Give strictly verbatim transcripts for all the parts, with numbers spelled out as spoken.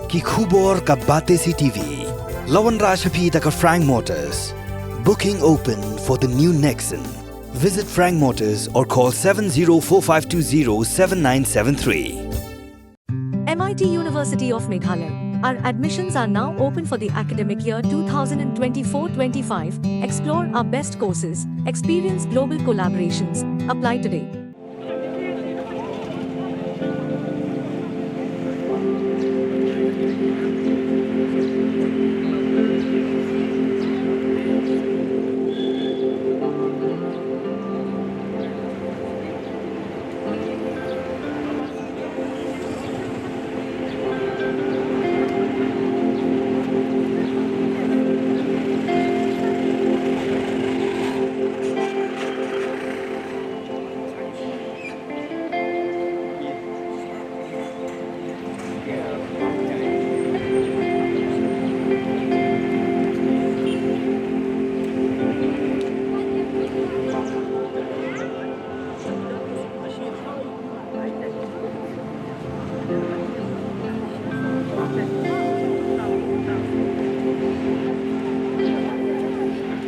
Ki khubor ka Batesi T V. La wanrah sha phi da ka Frank Motors. Booking open for the new Nexon. Visit Frank Motors or call seven zero four five two zero seven nine seven three. M I T University of Meghalaya. Our admissions are now open for the academic year two thousand twenty-four twenty-five. Explore our best courses, experience global collaborations. Apply today.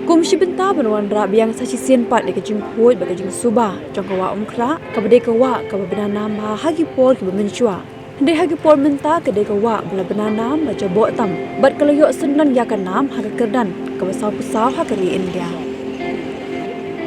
Kum shi bynta ban wanrah biang sa shisien pat ïa ka jingkhuid bad ka jingsuba jong ka Wah Umkhrah, kaba dei ka wah kaba bna nam bha ha ki por kiba mynshuwa. Hynrei ha ki por mynta ka dei ka wah ba la bna nam ba jaboh tam bad ka la ïoh synran ïa ka nam ha ka kyrdan kaba sawphew saw ha ka ri India.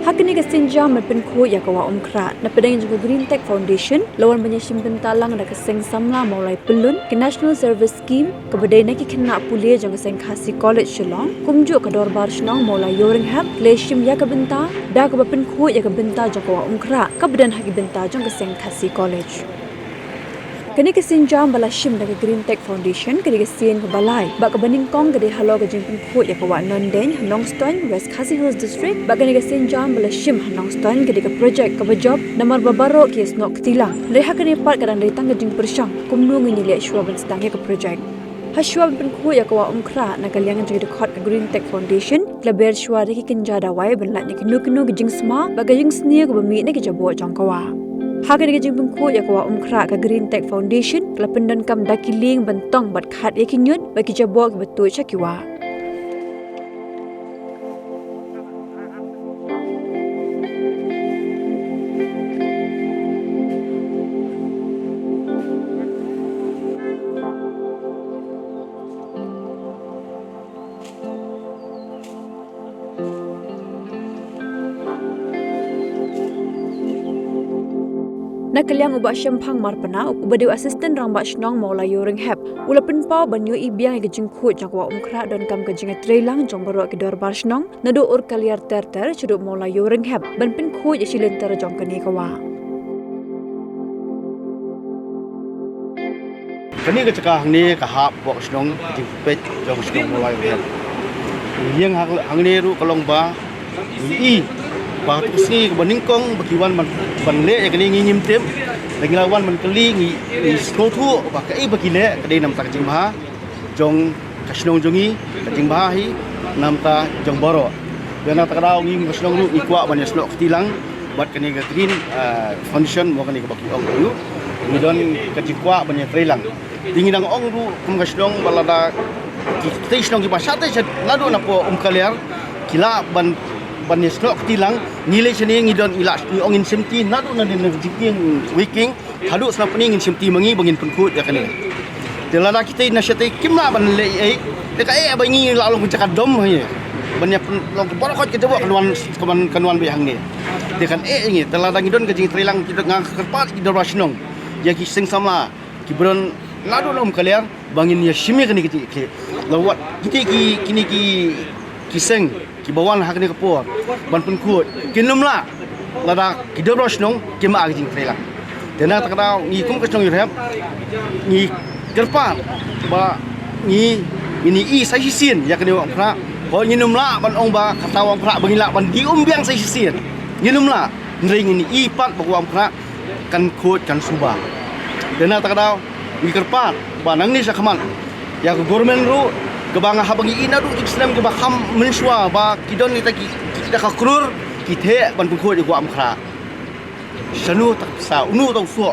Ha kane ka sienjam ban pynkhuid ïa ka Wah Umkhrah, na pdeng jong ka Green Tech Foundation la wan ban ïashim bynta lang da ka Seng Samla Mawlai Pyllun, ka National Service Scheme, kaba dei na ki khynnah pule jong ka Seng Khasi College Shillong, kumjuh ka Dorbar Shnong Mawlai Ïewrynghep, la ïashim ïa ka bynta da kaba pynkhuid ïa ka bynta jong ka Wah Umkhrah kaba don ha ki bynta jong ka Seng Khasi College. Kane ka sienjam ba la shim da ka Green Tech Foundation ka dei ka sien kaba lai bad kaba nyngkong ka dei halor ka jingpynkhuid ïa ka Wah Nongdeiñ ha Nongstoiñ, West Khasi Hills District, bad kane ka sienjam ba la shim ha Nongstoiñ ka dei ka project kaba jop namar ba baroh ki ïasnoh kti lang. Hynrei ha kane pat ka dang dei tang ka jingpyrshang kumno ngin ïaleh shuwa ban sdang ïa ka project. Ha shuwa ban pynkhuid ïa ka Wah Umkhrah, na ka liang jong ki dkhot ka Green Tech Foundation ki la ber shuwa da ki kynja dawai ban lait na kino kino ki jingsma bad ka jingsniew kaba mih na ki jaboh jong ka wah. Ha kane ka jingpynkhuid ïa ka Wah Umkhrah, ka Green Tech Foundation ka la pyndonkam da ki lieng ban tong bad khat ïa ki ñiut bad ki jaboh kiba tuid sha ki wah. Na ka liang u Bah Shemphang Marpna, uba dei u Assistant Rangbah Shnong Mawlai Ïewrynghep, u la pynpaw ban ïohi biang ïa ka jingkhuid jong ka Wah Umkhrah donkam ka jingïatreilang jong baroh ki dorbar shnong, naduh Urkaliar ter ter shaduh Mawlai Ïewrynghep, ban pynkhuid ïa shi lynter jong kane ka wah. Kane ka jaka hangne ka hap bok shnong, ka jingpeit jong shnong Mawlai Ïewrynghep. Ïeng hang-, hangne ruh ka long ba ngi i ba tu sngi kaba nyngkong ba ki wan ban, ban leh ïa kane ngi ngim tip. Lada ngi la wan ban kylli ngi, ngi sngewthuh ba kaei ba ki leh ka dei namar ka jingbha jong ka shnong jong ngi, ka jingbha hi namar jong baroh. Ïa na kata ka daw ngi kum ka shnong ruh ngi kwah ban ïasnoh kti lang bad kane ka Green, eh, Foundation, mo kane kaba ki ong ïa u. Ngi don ka jingkwah ban ïatreilang. Te ngi dang ong ruh kum ka shnong ba lada ki, kitei shnong kiba shatei sha naduh na poh Umkaliar ki lah ban, ban ïasnoh kti lang, ngi leit shane ngi don, ngi lah, ngi ong ngin shim ti naduh na, na, na jingkieng Weiking haduh Snapani ngin shim ti ma ngi ba ngin pynkhuid ïa kane. Te lada kitei na shatei kim lah ban leh ei, te kaei ba ngi lah long ka jaka dom hi ban ïa pyn-, long ka baroh khoit ka jaboh kan wan, kan wan, kan wan beit hangne. Te kan eh ngi, te lada ngi don ka jingtreilang, ngi don, nga kyrpad ki dorbar shnong, ïa ki seng samla kiba don naduh na Umkaliar ba ngin ïa shim ïa kine ki, ki, la wat kine ki, kine ki, ki seng kiba wan ha kane ka por ban pynkhuid kin ym lah lada ki dorbar shnong kim ai ka jingtreilang. Te na kata ka daw ngi kum ka shnong Ïewrynghep ngi kyrpad ba ngi, ngin ïohi sa shisien ïa kane Wah Umkhrah. Hooid ngin ym lah ban ong ba kata Wah Umkhrah ba ngin lah ban die um biang sa shisien. Ngin ym lah, hynrei ngin ïohi pat ba Wah Umkhrah kan khuid kan suba. Te na kata ka daw ngi kyrpad ba nangne shakhmat ïa ka government ruh kaba nga hap ban ïohi naduh ki snem kiba kham mynshuwa ba ki don kita ki, kita ka klur ki theh ban pynkhuid ïa ka Wah Umkhrah. Shano ta ka pisa, uno uta u soh?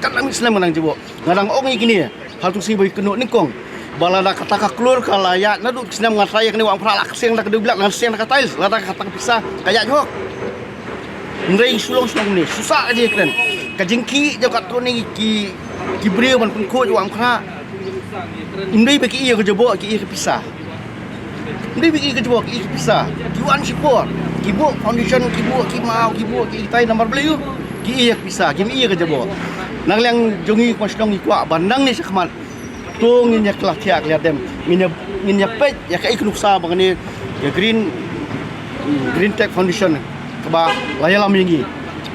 Katba mih snem ka nang jaboh. Nga dang ong ïa kine Hal tu sngi ba kynnoh nyngkong ba lada kata ka klur ka la ïaid naduh ki snem nga trai ïa kane Wah Umkhrah, la ka seng da ka dewbilat, la ka seng da ka tiles, lada kata ka pisa ka ïaid hok. Hynrei shu long shu long ne shu sah ka jingkren. Ka jingkhih jong katto katne ki, ki briew ban pynkhuid Wah Umkhrah. Ym dei ba ki ïa ka jaboh, ki ïa ka pisa. Ym dei ba ki ïa ka jaboh, ki ïa ka pisa. Ki wan shipor, ki buh foundation, ki buh ki maw, ki buh ki tai namar balei? Ki ïa ka pisa, kim ïa ka jaboh. Na ka liang jong ngi kum ka shnong ngi kwah ba nangne shakhmat to ngin ïa kylla thiah kylla dem, ngin ïa, ngin ïa peit ïa kaei ka nuksa ba kane ka Green, Green Tech Foundation kaba la ïalam ïa ngi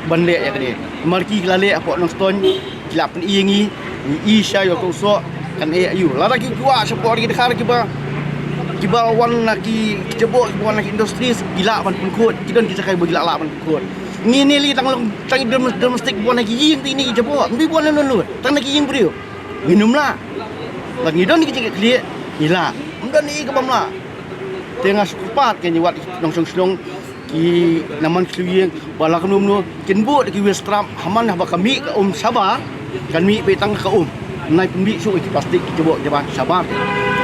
ban leh ïa kane. Namar ki la leh hapoh Nongstoiñ, ki la pyni ïa ngi, ngi i sha ïa u soh kan eh aïu. Lada ki kwah shapoh ri ki dkhar kiba, kiba wan na ki, ki jaboh, kiba wan na ki industries, ki lah ban pynkhuid, ki don ki jaka ba ki lah, lah ban pynkhuid. Ngi ne li tang long tang dom-, domestic ba wan na ki ïing te ne ki jaboh, ngi ba wan na lon lut, tang na ki ïing briew. Ngin ym lah. Lada ngi don ki jingkitkhlieh, ngi lah. Ym don ei kaba ym lah. Te nga sngewkyrpad ïa ngi wat nongshong shnong, ki namar ki ïing ba la kumno kumno kin buh da ki waste trap, ha man haba ka mih ka um shabar, kan mih beit tang ka um. Nai pynbit shuh ki plastik ki jaboh jaban shabar.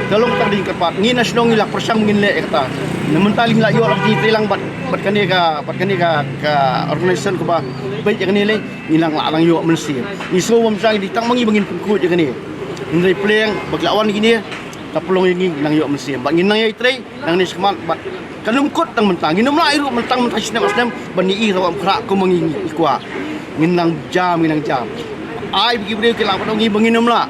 Ka long tang dei kyrpad, ngi na shnong ngi la pyrshang ngin leh ïa kata. Na mynta lei ngi la ïoh la ki treilang bad, bad kane ka, bad kane ka, ka organisation kaba beit ïa kane lei, ngi nang la nang ïoh mynsiem. Ngi sngew bym shang dei tang ma ngi ba ngin pynkhuid ïa kane. Hynrei pleng ba ki la wan ïa kine, ka pynlong ïa ngi nang ïoh mynsiem. Ba ngin nang ïai trei nangne shakhmat bad kan ym kut tang mynta, ngin ym lah ruh mynta, mynta shi snem ar snem ban ïa i ïa Wah Umkhrah kum ma ngi ngi kwah. Ngin nang jam, ngin nang jam. Ai ba ki briew ki lah ban ong ngi ba ngin ym lah.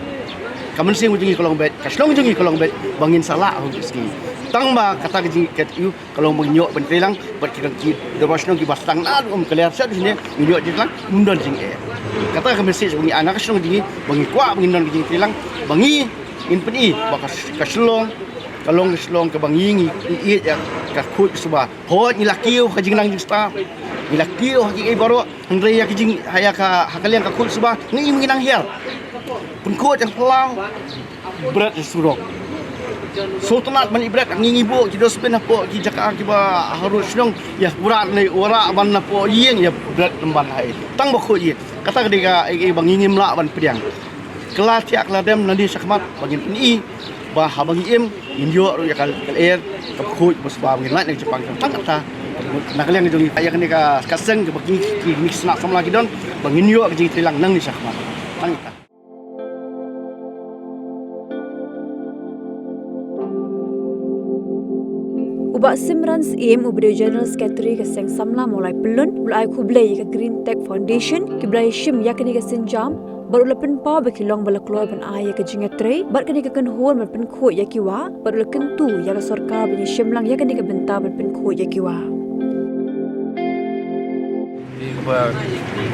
Ka mynsiem jong ngi ka long beit, ka shnong jong ngi ka long beit ba ngin sa lah ha u sngi. Tang ba kata ka jingkit ïa u ka long ba ngin ïoh ban treilang bad ki, ki dorbar shnong kiba sdang naduh um ka lyer sha dei ne, ngin ïoh treilang, ym don jingeh. Kata ka message ba ngi ai na ka shnong jong ngi ba ngi kwah ba ngin don ka jingtreilang, ba ngi ngin pyni ba ka, ka shnong ka long ka shnong kaba ngi ngi ïeit ïa ka khuid ka suba. Hooid ngi la kiew ha ka jingnang jingstad, ngi la kiew ha kiei baroh, hynrei ïa ka jing, ha ïa ka, ha ka liang ka khuid suba ngi, ngi nang hiar. Pynkhuid ïa ka phyllaw, bret ïa surok. Sngewtynnat ban ïa bret, ngi ngi buh ki dustbin hapoh ki jaka kiba harud shnong, ïa bret ne wanrah ban napoh ïing, ïa bret lem ban ha ei. Tang ba khuid ïa. Kata ka dei ka ei, ei ba ngi ngim lah ban pdiang. Kylla thiah kylla dem nangne shakhmat ba ngin pyni ba haba ngi im ngin ïoh ruh ïa ka lyer kaba khuid ba suba, ba ngin lait na ka jingpang. Tang kata na ka liang jong ngi ïa kane ka, ka seng kaba ngi, ki, ngi ki khynnah samla ki don ba ngin ïoh ka jingtreilang nangne shakhmat. Tang kata. U Bah Simran Syiem, uba dei u General Secretary ka Seng Samla Mawlai Pyllun, u la ai khublei ïa ka Green Tech Foundation kiba la ïashim ïa kane ka sienjam, bad u la pynpaw ba ki long ba la kloi ban ai ïa ka jingïatrei bad kane ka kynhun ban pynkhuid ïa ki wah, bad u la kyntu ïa ka sorkar ban ïashim lang ïa kane ka bynta ban pynkhuid ïa ki wah. Ïa kaba,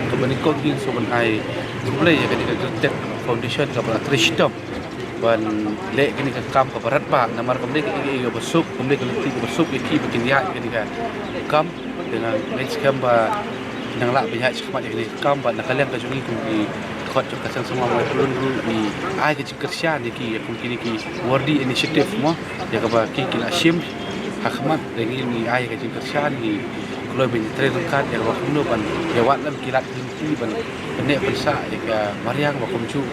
kaba nyngkong ngin sngewbha ban ai khublei ïa kane ka Green Tech Foundation kaba la trei shitom ban leh kane ka kam kaba radbah, namar kam dei ka, ka, kaba suk, kam dei ka lynti kaba suk ïa ki ba kin ïaid ïa kane ka kam. Te nga ngeit skhem ba nang lah ban ïaid shakhmat ïa kane ka kam, bad na ka liang ka jong ngi kum ki dkhot jong ka Seng Samla Mawlai Pyllun ruh ngi ai ka jingkyrshan ïa ki, ïa kum kine ki worthy initiative mo, ïa kaba ki, ki la shim ha khmat, te ngi, ngi ai ka jingkyrshan, ngi kloi ban trei ryngkat ïa kaba kumno ban ïa wad lem ki lad ki lynti ban pynneh pynsah ïa ka mariang, ba kumjuh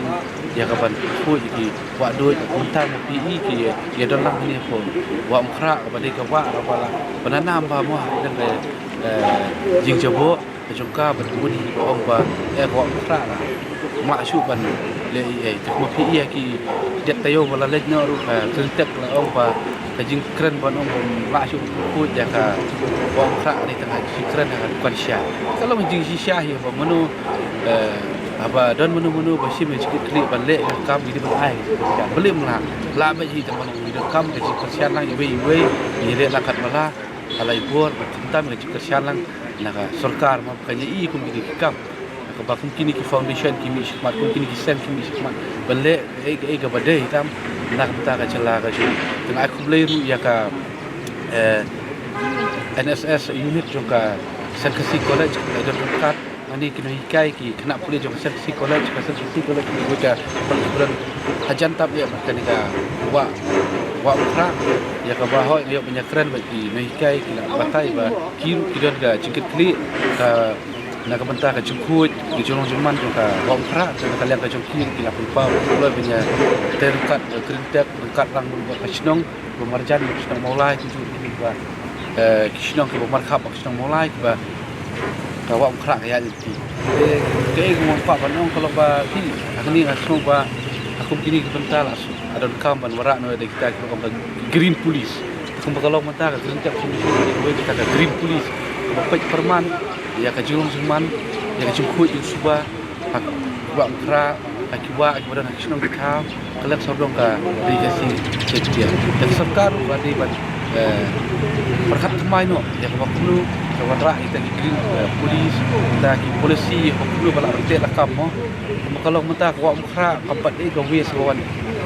ïa ka ban khuid ïa ki wah duid. Mynta ma phi i ki ïa don lang hangne hapoh Wah Umkhrah kaba dei ka wah kaba la, ba la nam bha mo ha ka, eh, jingjaboh. Ka jong ka ba tbun hi ba ong ba, eh, ka Wah Umkhrah la ym lah shuh ban leh ei ei. Te ma phi ïa ki diat taïew ba la leit noh ruh, eh, ka Green Tech la ong ba ka jingkren ban ong ba ym lah shuh ban khuid ïa ka Wah Umkhrah ka dei tang ka jingkren ïa ka dukan shisha. Ka long jingshisha hi ba mano, eh, haba don mano mano ba shim ïa ka jingkitkhlieh ban leh ïa ka kam, ki dei ban ai ka jingkyrshan. Balei ym lah? Lah beit hi, tang ba ngi donkam ka jingkyrshan lang iwei iwei, ngi leh lang katba lah. Ka la i bor ba khamtam ka jingkyrshan lang na ka sorkar, ma ba kan ïa i kum kine ki kam, na kaba kum kine ki foundation ki mih shakhmat, kum kine ki seng ki mih shakhmat ban leh kaei kaei kaba dei tam na ka bynta ka jylla ka jong. Te nga ai khublei ruh ïa ka, eh, N S S unit jong ka Saint Khasi College, ka don ryngkat hangne ki nonghikai, ki khynnah pule jong ka Saint Khasi College, ka Saint Khasi College ki buh ka pynlong hajan tam ïa bad kane ka wah, Wah Umkhrah, ïa kaba hooid nga ïoh ban ïa kren bad ki nonghikai, ki la batai ba ki ruh ki don ka jingkitkhlieh, ka Na ka bynta ka jingkhuid, ka jinglong jingman jong ka Wah Umkhrah, jong ka liang ka jong ki, ki la pynpaw, pynpaw ban ïa, te ryngkat, eh, Green Tech, ryngkat lang bad ka shnong, ba marjan, ka shnong Mawlai, ki jong ki ba, eh, ki shnong ki ba markhap, ka shnong Mawlai, ki ba, ka Wah Umkhrah ka ïaid lynti. Te, kaei kaba nga kwah ban ong ka long ba, ki, ha kane nga sngew ba, ha kum kine ki bynta la, ha donkam ban wanrah noh da kita ki ba ong ka Green Police. Te kumba ka long mynta ka Green Tech Foundation, kawei kita ka Green Police. Kaba peit pyrman ïa ka jinglong jingman, ïa ka jingkhuid jingsuba ha ki Wah Umkhrah, ha ki wah, ha ki ba don ha ki shnong ki thaw, ka leng sawdong ka ri Khasi Jaintia. Te ka sorkar ruh ka dei ban, eh, pyrkhat thymmai noh ïa kaba kumno ka wanrah ïa kita ki Green, eh, Police, kita ki policy ïa kaba kumno ba lah ban teh lakam mo. Kumba ka long mynta ka Wah Umkhrah kam pat dei ka waste ba wan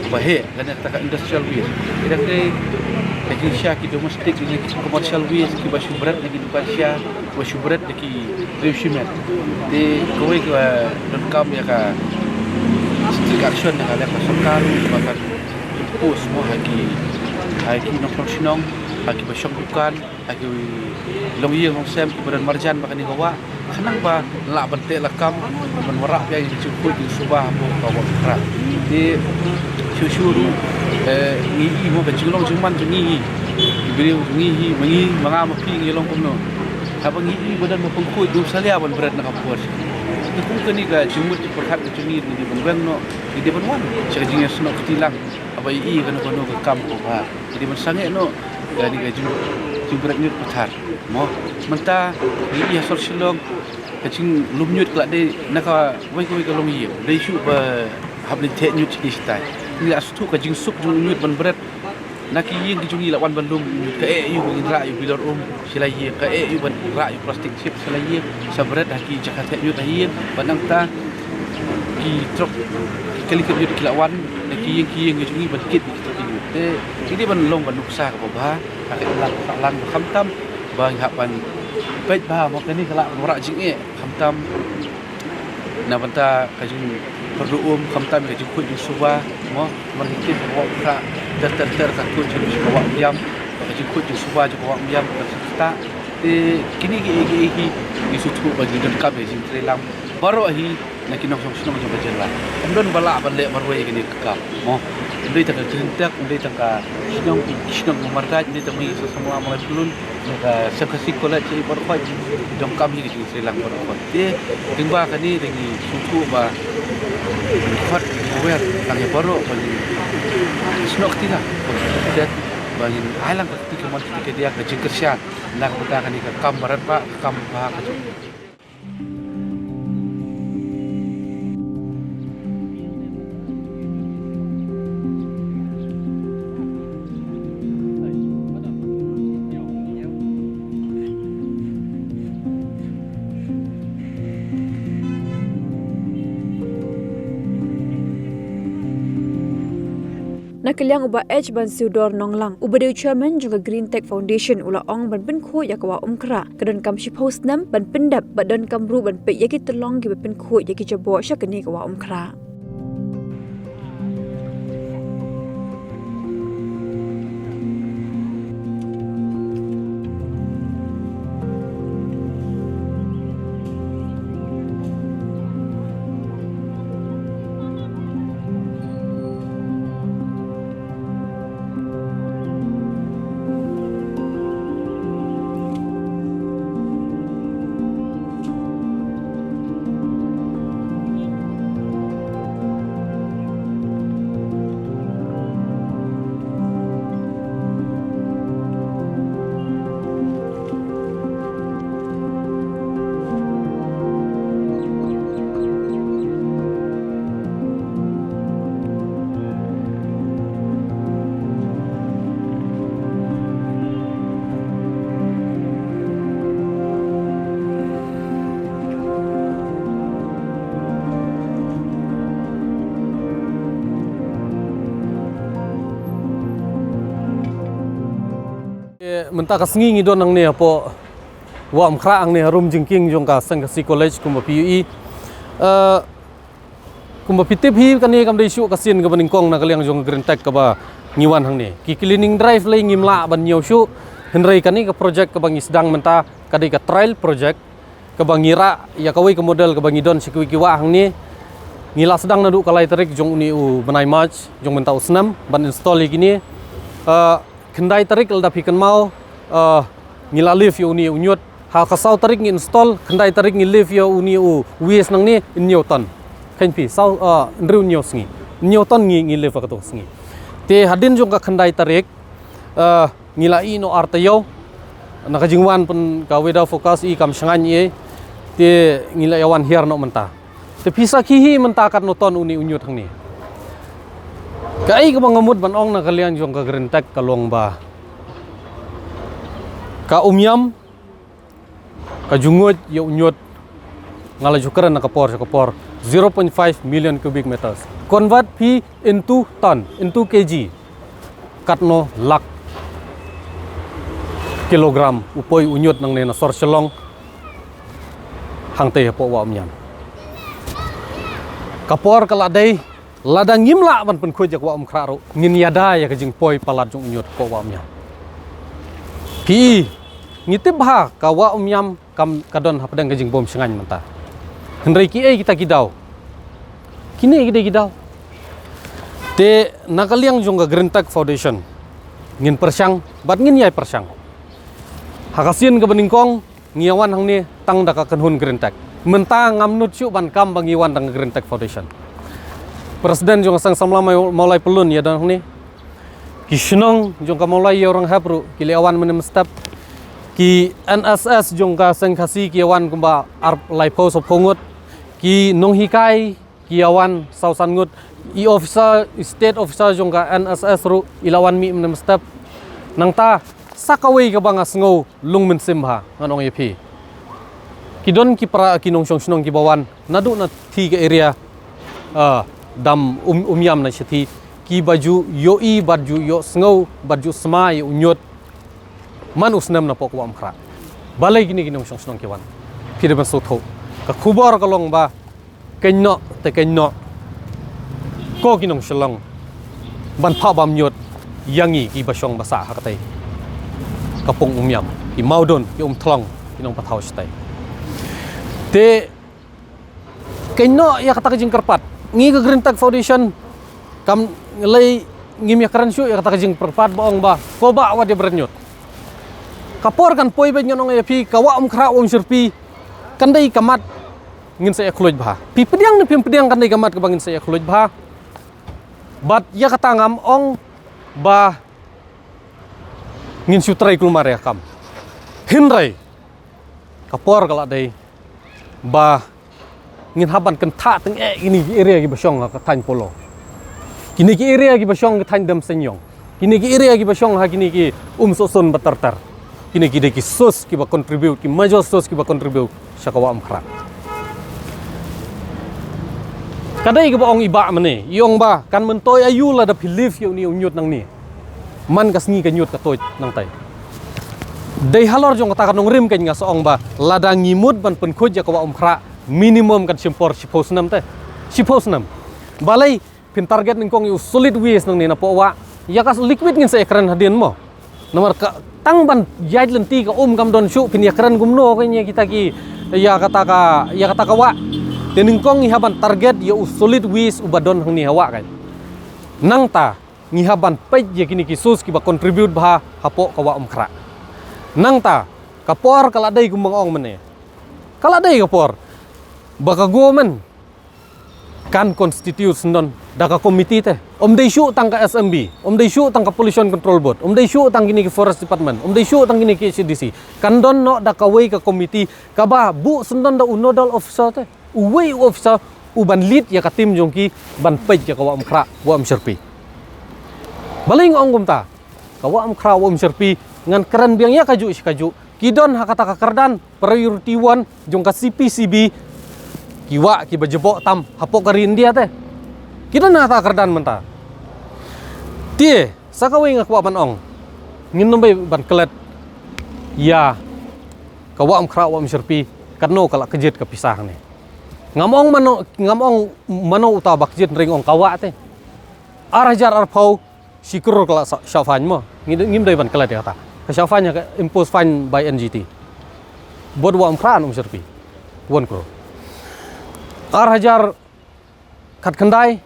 ba heh, kane kata ka industrial waste. Ïa dang dei ka jingshisha ki domestic, ki commercial waste, ki ba shu bret na ki dukan shisha, ba shu bret na ki briew shimet. Te kawei ka donkam ïa ka strict action na ka liang ka sorkar, ba kan impose mo ha ki, ha ki nongshong shnong, ha ki ba shong dukan, ha ki longïing longsem, ki ba don marjan bad kane ka wah. Khnang ba lah ban teh lakam, ban wanrah biang ïa ka jingkhuid jingsuba hapoh ka Wah Umkhrah. Te shuh shuh ruh, eh, ngi i mo ka jinglong jingman jong ngi hi. Ki briew jong ngi hi, ma ngi, ma nga ma phi ngi long kumno. Haba ngi i ba don ba pynkhuid, um salia ban bret na ka por. Te kum kane ka jingmut jingpyrkhat ka jong ngi, ngi dei ban weng noh, ngi dei ban wan sha ka jingïasnoh kti lang. Haba i i kano kano ka kam kaba bha, ngi dei ban sangeh noh ïa kane ka jing, jingbret ñiut pathar. Mo, mynta ngi i ha sor Shillong, ka jinglum ñiut ka la dei na kawei kawei ka longïing. Dei shuh ba hap leit theh ñiut shi dei shi tai. Ngi la sngewthuh ka jingsuk jinglum ñiut ban bret. Na ki ïing ki jong ngi la wan ban lum ñiut, ka eh aïu ban rah ïa u bilor um sha la ïing, ka eh aïu ban rah ïa u plastic chip sha la ïing, sa bret ha ki jaka theh ñiut ha ïing, bad nangta ki trok, ki kali kit ñiut ki la wan na ki ïing ki ïing ki jong ngi ban kit ïa ki trok ki ñiut. Te ngi dei ban long ka nuksa kaba bha ha ka imlang ka sahlang, khamtam ba ngi hap ban peit bha mo, kane ka lah ban wanrah jingeh, khamtam na bynta ka jingpyrduh um, khamtam ka jingkhuid jingsuba mo. Namar ngi tip ba ka Wah Umkhrah ter ter ter ka khuid jong ka wah Umïam, ka jingkhuid jingsuba jong ka wah Umïam ka stad. Te kine kiei kiei ki, ngi sngewthuh ba ngi donkam ïa ka jingtrei lang baroh hi na ki nongshong shnong jong ka jylla. Ym don ba lah ban leh marwei ïa kane ka kam mo. Ym dei tang ka Green Tech, ym dei tang ka shnong, ki shnong ba markhaïa, ym dei tang ma ngi ki samla Mawlai Pyllun, ka Seng Khasi College, ïa baroh khoit donkam hi ka jingtrei lang baroh khoit. Te lyngba kane te ngi sngewthuh ba ngi khot, ngi aware lang ïa baroh ba ngin snoh kti lang, ba ngin ai lang ka kti kamon kti kadiang, ka jingkyrshan na ka bynta kane ka kam ba radbah, ka kam ba bha ka jong Na ka liang u Bah H Bansiewdor Nonglang, uba dei u chairman jong ka Green Tech Foundation, u la ong ban pynkhuid ïa ka Wah Umkhrah ka donkam shiphew snem ban pyndep, bad donkam ruh ban peit ïa ki tyllong kiba pynkhuid ïa ki jaboh sha kane ka Wah Umkhrah. Mynta ka sngi ngi don hangne hapoh Wah Umkhrah hangne ha rum jingkieng jong ka Seng Khasi College kumba phi ïohi. Eh, kumba phi tip hi, kane kam dei shuh ka sien kaba nyngkong na ka liang jong ka Green Tech kaba ngi wan hangne. Ki cleaning drive lei ngim lah ban ñiew shuh, hynrei kane ka project kaba ngi sdang mynta ka dei ka trial project. kaba ngi rah ïa kawei ka model kaba ngi don sha kiwei ki wah hangne. Ngi la sdang naduh ka lai tarik jong une u bnai March jong mynta u snem ban install ïa kine. Ah, khyndai tarik lada phi kynmaw, ah, ngi la lift ïa une u ñiut. Ha ka saw tarik ngi install, khyndai tarik ngi lift ïa une u waste nangne, hynñiew ton. Kheiñ phi, saw, ah, hynriew hynñiew sngi. Hynñiew ton ngi, ngi lift ha kato ka sngi. Te hadien jong ka khyndai tarik, ah, ngi la ïeh noh ar taïew. Na ka jingwan pyn ka weather forecast i kam shngaiñ ei. Te ngi la ïa wan hiar noh mynta. Te phi sakhi hi mynta katno ton une u ñiut hangne. Kaei kaba nga mut ban ong na ka liang jong ka Greentech ka long ba ka Umiam ka ju nguid ïa u ñiut, nga la ju kren na ka por sha ka por, zero point five million cubic meters. Convert phi into ton, into kg. Katno lak kilogram u poi u ñiut nangne na sor Shillong hangtei hapoh Wah Umiam. Ka por ka la dei, lada ngim lah ban pynkhuid ïa ka Wah Umkhrah ruh, ngin ïada ïa ka jingpoi palat jong u ñiut hapoh Wah Umiam. Phi, ngi tip bha ka Wah Umiam kam ka don hapdeng ka jingbym shngaiñ mynta. Hynrei kiei kita ki daw? Kine ki dei ki daw. Te na ka liang jong ka Greentech Foundation ngin pyrshang bad ngin ïai pyrshang. Ha ka sien kaba nyngkong ngi ïa wan hangne tang da ka kynhun Greentech. Mynta ngam nud shuh ban kam ba ngi wan da ka Greentech Foundation. President jong ka Seng Samla Mau-, Mawlai Pyllun ïa don hangne. Ki shnong jong ka Mawlai Ïewrynghep ruh ki la wan mynne mynstep. Ki N S S jong ka Seng Khasi ki ïa wan kumba ar laiphew sawphew ngut. Ki nonghikai ki ïa wan saw san ngut. I officer, i state officer jong ka N S S ruh i la wan mih mynne mynstep. Nangta sa kawei kaba nga sngew lung mynsiem bha ngan ong ïa phi. Ki don ki para ki nongshong shnong kiba wan naduh na thi ka area, ah, dam Um-, Umiam na shathi, kiba ju ïohi bad ju ïohsngew bad ju sma ïa u ñiut man u snem napoh ka Wah Umkhrah. Balei kine ki nongshong shnong ki wan? Phi dei ban sngewthuh. Ka khubor ka long ba keiñ noh te keiñ noh, ko ki nong Shillong, ban phah bam ñiut ïa ngi kiba shong ba sah ha katei ka pung Umiam, ki Mawdon, ki Umthlong, ki nongpathaw shatei. Te keiñ noh ïa kata ka jingkyrpad. Ngi ka Greentech Foundation kam lei, ngim ïa kren shuh ïa kata ka jingkyrpad ba ong ba ko bah wat ïa bret ñiut. Ka por kan poi beit, ngan ong ïa phi, ka Wah Umkhrah Wah Umshyrpi kan dei ka mat ngin sa ïa khluit bha. Phi pdiang ne phim pdiang, kan dei ka mat kaba ngin sa ïa khluit bha. Bad ïa kata ngam ong ba ngin shu trei kulmar ïa ka kam. Hynrei ka por ka la dei ba ngin hap ban kynthah tyngeh kine ki area kiba shong ha ka thaiñ Polo, kine ki area kiba shong ha ka thaiñ Demseiniong, kine ki area kiba shong ha kine ki Umsohsun bad ter ter. Kine ki dei ki source kiba contribute, ki major source kiba contribute sha ka Wah Umkhrah. Ka dei kaba ong i bah mynne, i ong ba kan myntoi aïu lada phi lift ïa une u ñiut nangne. Man ka sngi ka ñiut ka tuid nangtai. Dei halor jong kata ka nongrim keiñ nga sa ong ba lada ngi mut ban pynkhuid ïa ka Wah Umkhrah, minimum kan shim por shiphew snem te. Shiphew snem. Balei phin target nyngkong ïa u solid waste nangne napoh wah? Ïa ka liquid ngin sa ïa kren hadien mo. Namar ka tang ban ïaid lynti ka um kam don shuh, phin ïa kren kumno keiñ ïa kita ki, ïa kata ka, ïa kata ka wah. Te nyngkong ngi hap ban target ïa u solid waste uba don hangne ha wah keiñ. Nangta ngi hap ban peit ïa kine ki source kiba contribute bha hapoh ka Wah Umkhrah. Nangta ka por ka la dei kumba nga ong mynne. Ka la dei ka por ba ka government kan constitute syndon da ka committee te. Ym dei shuh tang ka S M B, ym dei shuh tang ka Pollution Control Board, ym dei shuh tang kine ki Forest Department, ym dei shuh tang kine ki H A D C. Kan don noh da kawei ka committee kaba buh syndon da u nodal officer te. Uwei u officer uban lead ïa ka team jong ki ban peit ïa ka Wah Umkhrah Wah Umshyrpi. Balei nga ong kumta? Ka Wah Umkhrah Wah Umshyrpi ngan kren biang ïa kajuh shi kajuh. Ki don ha kata ka kyrdan priority one jong ka C P C B, ki wah kiba jubok tam hapoh ka ri India te. Ki don ha kata ka kyrdan mynta. Te sa kawei nga kwah ban ong, ngin ym dei ban klet ïa ka Wah Umkhrah Wah Umshyrpi, katno ka la kjit ka pisa hangne. Ngam ong mano, ngam ong mano uta ba kjit, hynrei nga ong ka wah te. Ar hajar arphew shi klur ka la sa-, shah fine mo. Ngi, ngim dei ban klet ïa kata. Ka shah fine ka impose fine by N G T. Bad Wah Umkhrah ne Umshyrpi? one crore. Ar hajar khatkhyndai,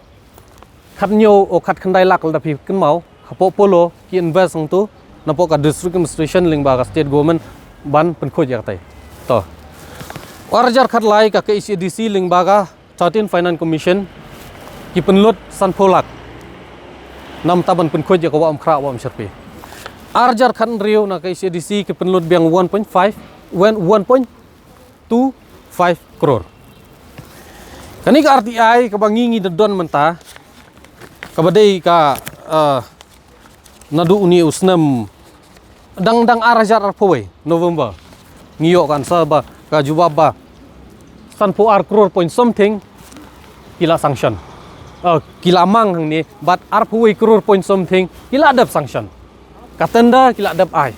khathynñiew o khatkhyndai lak lada phi kynmaw, hapoh Polo ki invest hangtu napoh ka district administration lyngba ka state government ban pynkhuid ïa katai. To. Ar hajar khatlai ka KHADC lyngba ka thirteen Finance Commission ki pynlut sanphew lak namar ban pynkhuid ïa ka Wah Umkhrah Wah Umshyrpi. Ar hajar khathynriew na KHADC ki pynlut biang one point five, one, one point two five crore. Kane ka RTI kaba ngi ngi da don mynta, kaba dei ka, eh, naduh une u snem, dang, dang ar hajar arphew wei November, ngi ïoh ka answer ba, ka jubab ba sanphew ar crore point something ki la sanction. Eh, ki la mang hangne, bad arphew wei crore point something ki la dep sanction. Ka tender ki la dep ai.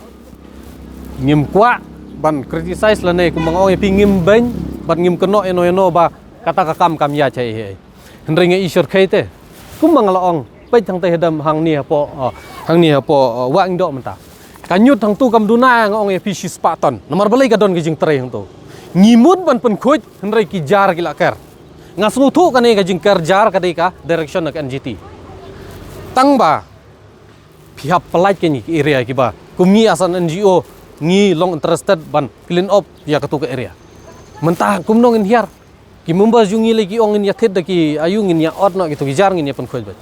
Ngim kwah ban criticize lane kumba nga ong ïa phi, ngim beiñ bad ngim kynnoh ïano ïano ba kata ka kam kam ïaid shaei shaei. Hynrei nga i shyrkhei te, kumba nga la ong, peit hangtai hadam hangne hapoh, oh, hangne hapoh, oh, Wah Ingdoh mynta. Ka ñiut hangtu kam duna, nga ong ïa phi, shispah ton. Namar balei? Ka don ka jingtrei hangtu. Ngi mut ban pynkhuid, hynrei ki jar ki la ker. Nga sngewthuh kane ka jingker jar ka dei ka direction na ka NGT. Tang ba phi hap pynlait kine ki area kiba kum ngi as an NGO ngi long interested ban clean up ïa katu ka area. Mynta kumno ngin hiar? Ki member jong ngi lei ki ong ngin ïa thied da ki, aïu ngin ïa ot noh kitu ki jar, ngin ïa pynkhuid beit.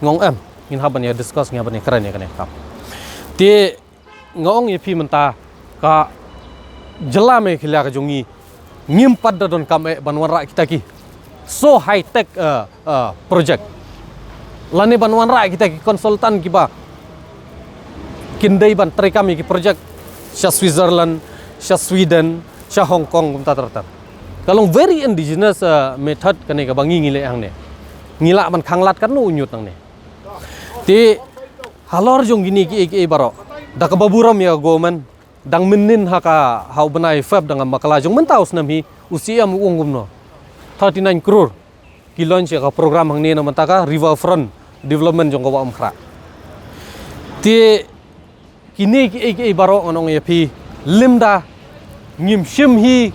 Nga ong em, ngin hap ban ïa discuss, ngin hap ban ïa kren ïa kane ka kam. Te nga ong ïa phi mynta, ka jylla Meghalaya ka jong ngi, ngim pat da donkam eh ban wanrah kita ki so high tech, eh, eh, project, lane ban wanrah kita ki consultant kiba kin dei ban treikam ïa ki project sha Switzerland, sha Sweden, sha Hong Kong, kumta ter ter. Ka long very indigenous, eh, method kane kaba ngi ngi leh hangne. Ngi lah ban khanglad katno u ñiut hangne. Te halor jong kine kiei kiei baroh, da kaba burom ïa ka government, dang mynnin ha ka, ha u bnai Feb, dang ha Makala jong mynta u snem hi, u CM u ong kumno, thirty-nine crore ki launch ïa ka program hangne na mynta ka river front development jong ka Wah Umkhrah. Te kine kiei kiei baroh ngan ong ïa phi, lymda ngim shim hi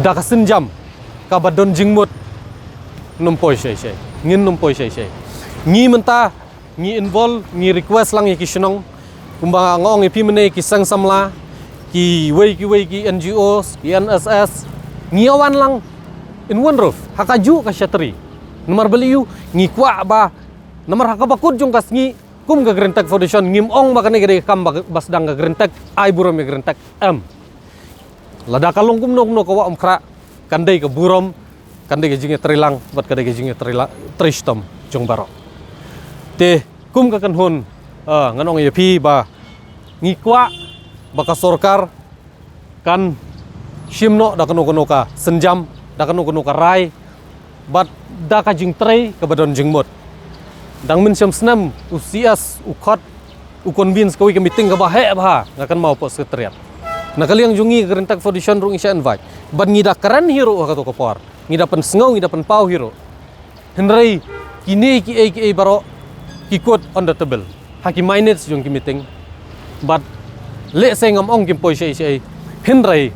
da ka sienjam kaba don jingmut, ngin ym poi shaei shaei, ngin ym poi shaei shaei. Ngi mynta ngi involve, ngi request lang ïa ki shnong, kumba nga ong ïa phi mynne, ki seng samla, kiwei kiwei ki NGOs, ki NSS, ngi ïa wan lang in one roof ha kajuh ka shatri. Namar balei? Ngi kwah ba namar ha kaba kut jong ka sngi, kum ka Green Tech Foundation, ngim ong ba kane ka dei ka kam ba, ba sdang ka Green Tech, ai burom ïa Green Tech, em. Lada ka long kumno kumno ka Wah Umkhrah, kan dei ka burom, kan dei ka jingïatreilang bad ka dei ka jingïatreilang, trei shitom jong baroh. Te kum ka kynhun, ah, ngan ong ïa phi ba ngi kwah ba ka sorkar kan shim noh da kano kano ka sienjam, da kano kano ka rai, bad da ka jingtrei kaba don jingmut. Dang mynshem snem u CS u khot, u convince kawei ka meeting kaba heh bha, nga kynmaw, hapoh Secretariat. Na ka liang jong ngi ka Green Tech Foundation ruh ngi shah invite, bad ngi da kren hi ruh ha kato ka por, ngi da pynsngew, ngi da pynpaw hi ruh. Hynrei kine kiei kiei baroh ki kut on the table ha ki minutes jong ki meeting. Bad lehse ngam ong kim poi shaei shaei, hynrei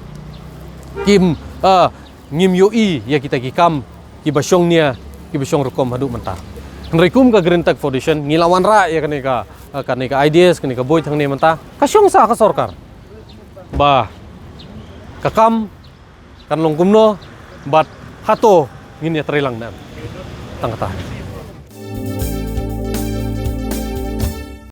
kim, ah, ngim ïohi ïa kita ki kam kiba shong nia, kiba shong rukom haduh mynta. Hynrei kum ka Green Tech Foundation ngi la wanrah ïa kane ka, ah, kane ka ideas, kane ka buit hangne mynta, ka shong sa ka sorkar ba ka kam kan long kumno, bad hato ngin ïatreilang ne em. Tang kata.